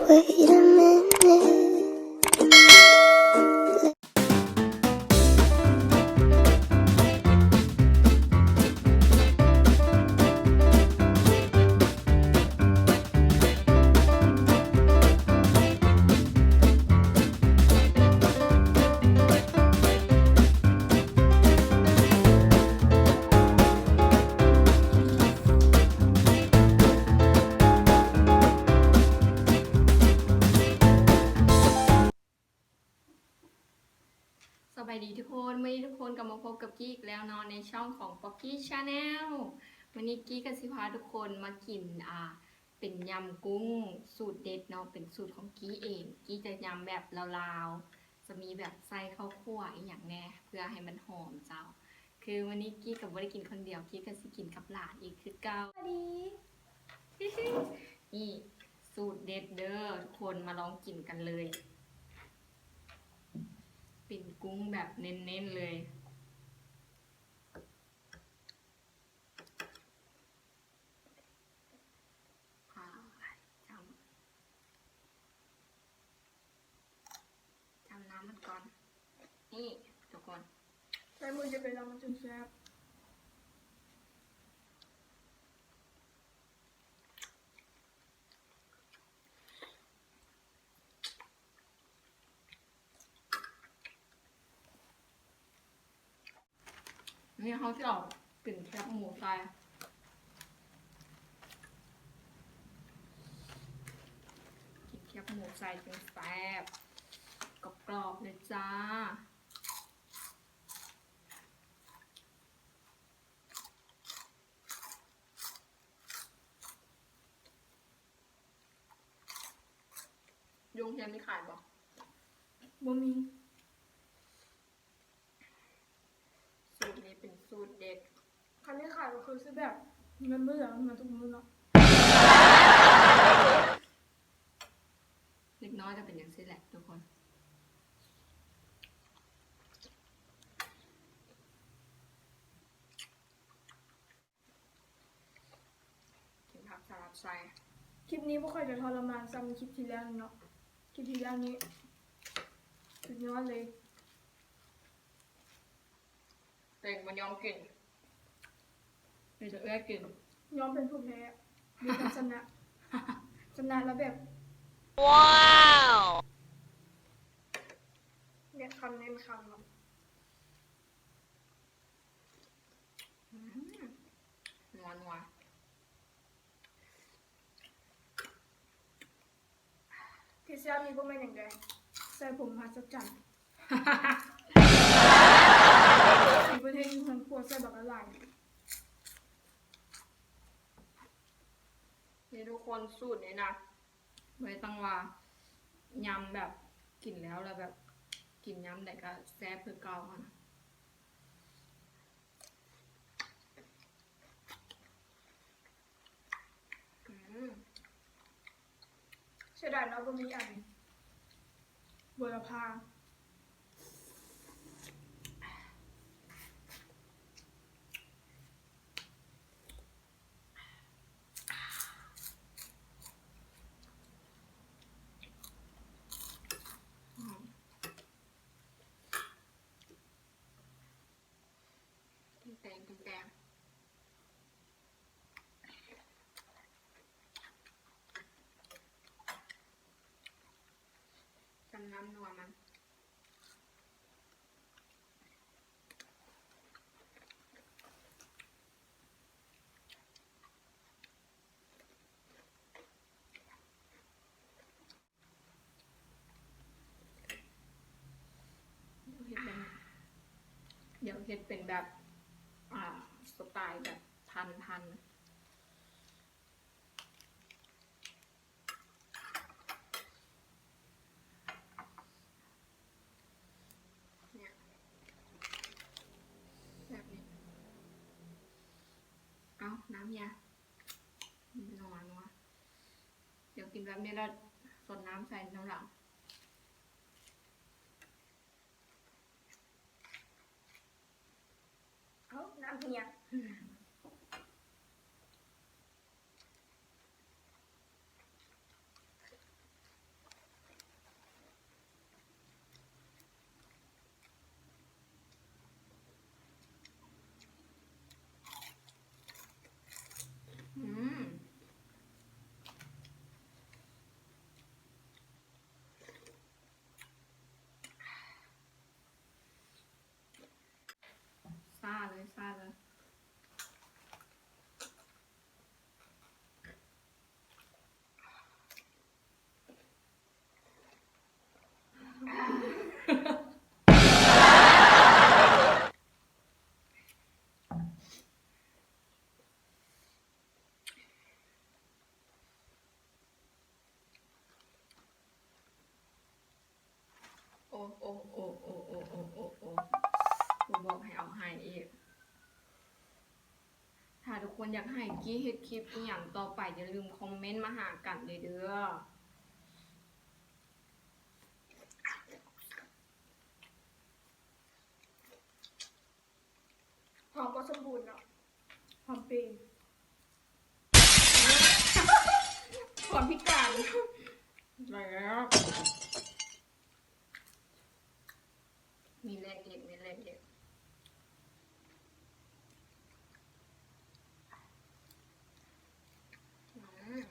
Wait a minute. ສະບາຍດີທຸກຄົນ, ມື້ນີ້ທຸກຄົນກໍມາພົບກັບກີ້ອີກແລ້ວເນາະ ໃນຊ່ອງຂອງ Pocky Channel. ມື້ນີ້ກີ້ກໍຊິພາທຸກຄົນມາກິນ ອ່າ ເປັນຍຳກຸ້ງສູດເດັດເນາະ, ເປັນສູດຂອງກີ້ເອງ. ກີ້ຈະຍຳແບບລາວໆ ຈະມີແບບໃສ່ເຂົ້າຂົ້ວອີ່ຫຍັງແດ່ ເພື່ອໃຫ້ມັນຫອມເຈົ້າ. ຄືມື້ນີ້ກີ້ກໍບໍ່ໄດ້ກິນຄົນດຽວ, ກີ້ກໍຊິກິນກັບຫຼານອີກຄືເກົ່າ. ສະບາຍດີ. ນີ້ສູດເດັດເດີ້ທຸກຄົນ, ມາລອງກິນກັນເລີຍ. ເປັນກຸ້ງແບບເນັ້ນໆເລີຍ. ອ່າ ຈ້ຳ ຈ້ຳນ້ຳມັນກ່ອນ. ນີ້ທຸກຄົນ ໃຊ້ມືຈະເປັນລະມັນຈຶ່ງແຊບ. ນີ້ເຮົາຊິເອົາເປັນແຄບໝູໃສ່ ກິນແຄບໝູໃສ່ຈຶ່ງແຊບ ກອບໆເລີຍຈ້າ. ຢູ່ໂຮງຮຽນມີຂາຍບໍ່? ບໍ່ມີ. ສູດນີ້ເປັນສູດເດັດ. ຄັນມີຂາຍກໍຄືຊິແບບເງິນບໍ່ເຫຼືອເໝືອນທຸກມື້ເນາະ. ເດັກນ້ອຍກໍເປັນຈັ່ງຊີ້ແຫຼະທຸກຄົນ. ກິນຜັກສະຫຼັດໃສ່. ຄລິບນີ້ບໍ່ຄ່ອຍຈະທໍລະມານສ່ຳຄລິບທີ່ແລ້ວເນາະ. ຄລິບທີ່ແລ້ວນີ້ສຸດຍອດເລີຍ. ເຕັງບໍ່ຍອມກິນ ມີແຕ່ເອື້ອຍກິນ. ຍອມເປັນຜູ້ແພ້ ມີແຕ່ຊະນະ ຊະນະລະແບບ ວ້າວ ເນັ້ນຄຳເນັ້ນຄຳເນາະ. ອືມ ນົວໆ. ທີ່ແຊບນີ້ບໍ່ແມ່ນຫຍັງໃດ ໃສ່ຜົງມະຫັດສະຈັນ ທີ່ເພິ່ນເຮັດຢູ່ເຮືອນຄົວ ໃສ່ບັກຫຼາຍໆ. ນີ້ທຸກຄົນ ສູດນີ້ນະ ບໍ່ໄດ້ຕັ້ງວ່າ ຍຳແບບກິນແລ້ວ ແລ້ວແບບກິນຍາມໃດກໍແຊບຄືເກົ່າຫັ້ນນະ. ອືມ ເສຍດາຍເນາະ ບໍ່ມີອັນບົວລະພາ. ກິນແຕງ ກິນແຕງ ຈ້ຳນ້ຳນົວມັນ. ດຽວເຮັດເປັນ ດຽວເຮັດເປັນແບບ ອ່າ ສະໄຕແບບພັນໆ ເນຍ ແບບນີ້. ເອົ້າ ນ້ຳເຫື່ອ ນົວໆ. ດຽວກິນແບບນີ້ແລ້ວ ສົດນ້ຳໃສ່ນຳຫຼັງ. ເອົ້າ ນ້ຳເຫື່ອ. ອືມ. ໂອ້ ບໍ່ບອກໃຫ້ເອົາໃຫ້ອີກ. ຖ້າທຸກຄົນຢາກໃຫ້ກີ້ເຮັດຄລິບອີ່ຫຍັງຕໍ່ໄປ ຢ່າລືມຄອມເມັນມາຫາກັນເດີ້. ຫອມບໍ່ສົມບູນເນາະ ຫອມເປ ຫອມພິການ ແລ້ວ ມີແລກເລັກ ມີແລກເລັກ ອືມ.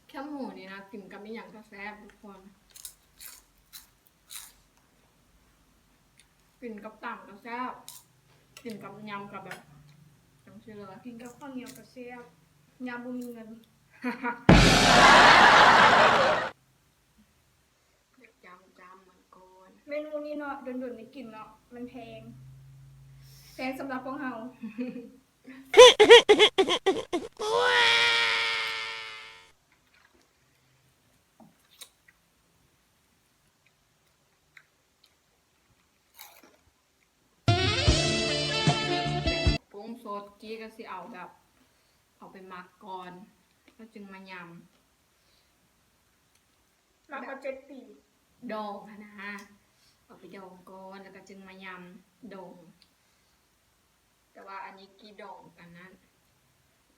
ແຄບໝູນີ້ນະ ກິນກັບອີ່ຫຍັງກະແຊບທຸກຄົນ. ກິນກັບຕຳກະແຊບ ກິນກັບຍຳກະແບບຈັ່ງຊີ້ເລີຍ ກິນກັບເຂົ້າໜຽວກະແຊບ ຍາມບໍ່ມີເງິນ. ຢາກຈຳ ຈຳມັນກ່ອນ ເມນູນີ້ເນາະ ດົນໆໄດ້ກິນເນາະ ມັນແພງ ແພງສຳລັບພວກເຮົາ. ປຸງສົດ ກີ້ກະຊິເອົາແບບ ເອົາໄປໝັກກ່ອນ ແລ້ວຈຶ່ງມາຍຳ. ໝັກມາເຈັດປີ ດອງຫັ້ນນະ ເອົາໄປດອງກ່ອນ ແລ້ວກະຈຶ່ງມາຍຳ ດອງ. ແຕ່ວ່າອັນນີ້ກີ້ດອງອັນນັ້ນ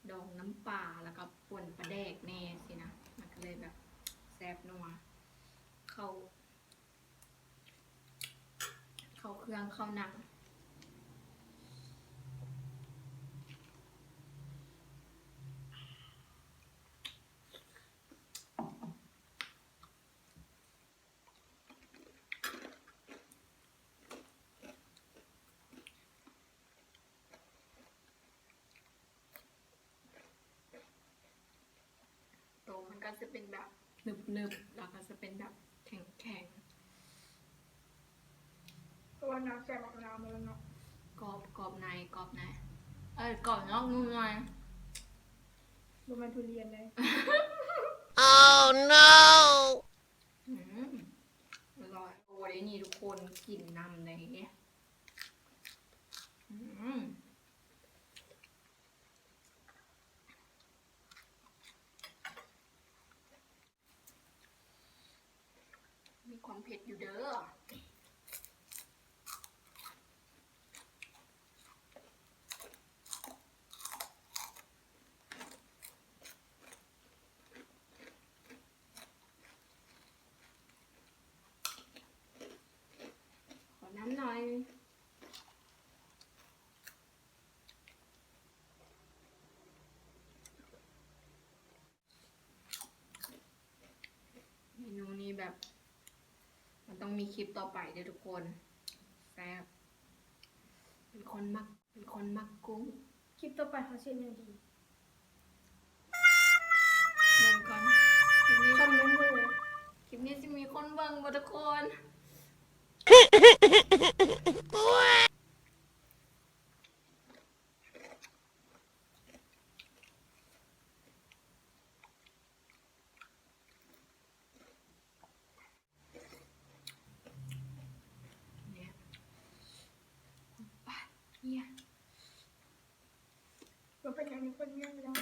ດອງນ້ຳປາ ແລ້ວກະປົ່ນປາແດກແດ່ຊີ້ນະ ມັນກະເລີຍແບບແຊບນົວ ເຂົ້າ ເຂົ້າເຄື່ອງເຂົ້າໜັງ. ໂຕມັນກະຈະເປັນແບບໜຶບໆ ແລ້ວກະຈະເປັນແບບແຂງໆ ເພາະວ່ານາງໃສ່ໝາກນາວມາແລ້ວເນາະ ກອບ ກອບໃນ ກອບໃນ ເອີ ກອບນອກນຸ່ມໃນ ບໍ່ແມ່ນທຸລຽນເດ້. Oh no! ອືມ ອະລ່ອຍ ໂອ້ ໄດ້ນີ້ທຸກຄົນ ກິນນຳເດ້. ອືມ ມີຄວາມເຜັດຢູ່ເດີ້. ຂໍນ້ຳໜ້ອຍ. ເມນູນີ້ແບບ ມັນຕ້ອງມີຄລິບຕໍ່ໄປເດີ້ທຸກຄົນ. ແຊບ ເປັນຄົນມັກ ເປັນຄົນມັກກຸ້ງ. ຄລິບຕໍ່ໄປເຮົາຊິເຮັດຫຍັງດີ? ເບິ່ງກ່ອນ. ຄລິບນີ້ ຄອມເມັນເບິ່ງເລີຍ. ຄລິບນີ້ຊິມີຄົນເບິ່ງບໍ່ທຸກຄົນ? ບໍ່ເປັນຫຍັງ ມີຄົນເງືອກຢູ່ແລ້ວ.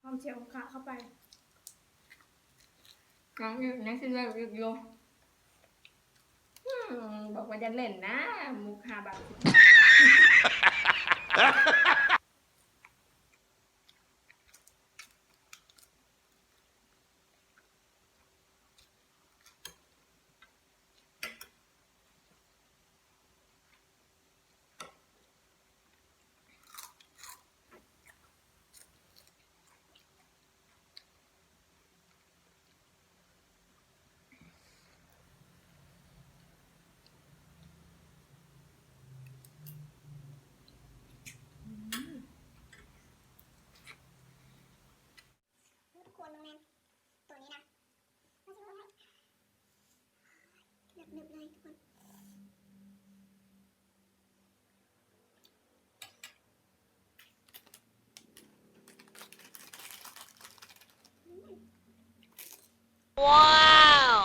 ຫອມເຈີຂະເຂົ້າໄປ. ຍັງອີກ ຍັງຊິເລືອກອີກຢູ່. ອືມ ບອກວ່າຢ່າຫຼິ້ນນະ ມຸກຫ້າບາດສິບບາດ. ອ ໜຶບເລີຍທຸກຄົນ. ວ້າວ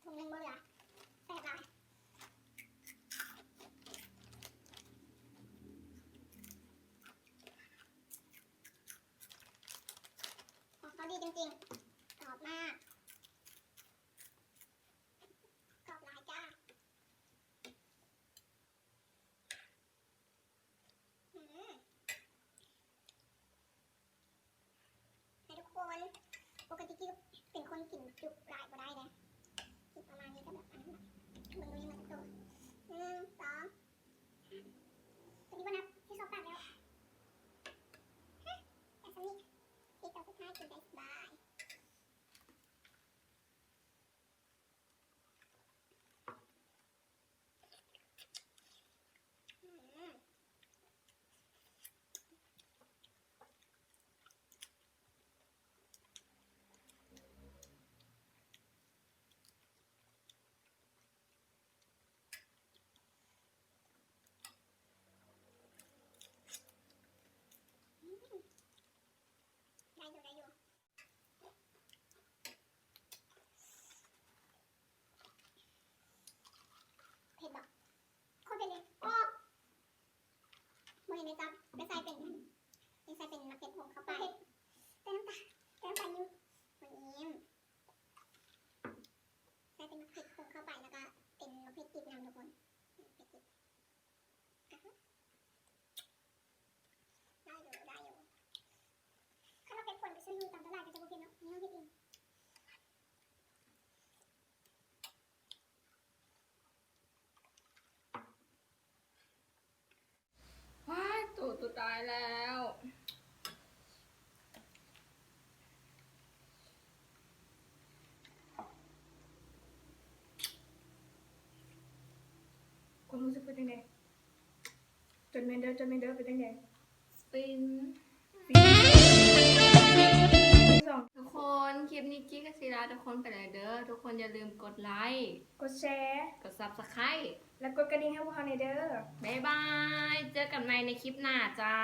ຖົງໜຶ່ງບໍ່ເຫຼືອ ແຊບຫຼາຍ. ຂອງເຂົາດີຈິງໆ ກອບມາກ ກອບຫຼາຍຈ້າ. ອືມ ໃຫ້ທຸກຄົນ ປົກກະຕິກິນ ເປັນຄົນກິນຈຸຫຼາຍບໍ່ໄດ້ເດ້ ກິນປະມານນີ້ກໍແບບອັນນັ້ນລະ. ເບິ່ງດູນີ້ມັນໂຕ ໜຶ່ງ ສອງ ຕົວນີ້ບໍ່ນັບ ທີ່ສອບປາກແລ້ວ ແຕ່ສ່ຳນີ້ ທີ່ຕົວສຸດທ້າຍກິນໄດ້ສະບາຍ. ອືມ ອືມ ໄດ້ຢູ່ ໄດ້ຢູ່. ເຜັດບໍ່? ໂຄດເຜັດເລີຍ. ໂອ້ ບໍ່ເຫັນເດ້ຈ້າ ໄປໃສ່ເປັນ ໄປໃສ່ເປັນໝາກເຜັດຜົງເຂົ້າໄປ ແຕ່ນ້ຳຕາ ແຕ່ນ້ຳຕາຍິ້ມ ບໍ່ຍິ້ມ ໃສ່ເປັນໝາກເຜັດຜົງເຂົ້າໄປ ແລ້ວກະເປັນໝາກເຜັດດິບນຳທຸກຄົນ ໝາກເຜັດດິບ. ອະຮະ ໄດ້ຢູ່ ໄດ້ຢູ່. ຄັນວ່າເຜັດປົນໄປຊື້ຢູ່ຕາມຕະຫຼາດກໍຈະບໍ່ເຜັດເນາະ ນີ້ເຮົາເຮັດເອງ. ວ້າຍ ໂຕສຸດທ້າຍແລ້ວ. ຄວາມຮູ້ສຶກເປັນຈັ່ງໃດ? ຈົດເມນເດີ ຈົດເມນເດີ ເປັນຈັ່ງໃດ? ຟິນ ຟິນ. ທຸກຄົນ ຄລິບນີ້ກີ້ກໍຊິລາທຸກຄົນໄປແລ້ວເດີ. ທຸກຄົນຢ່າລືມກົດໄລ ກົດແຊ ກົດຊັບສະໄຄ ແລະ ກົດກະດິ່ງໃຫ້ພວກເຮົາແດ່ເດີ. ບາຍບາຍ ເຈີກັນໃໝ່ໃນຄລິບໜ້າຈ້າ.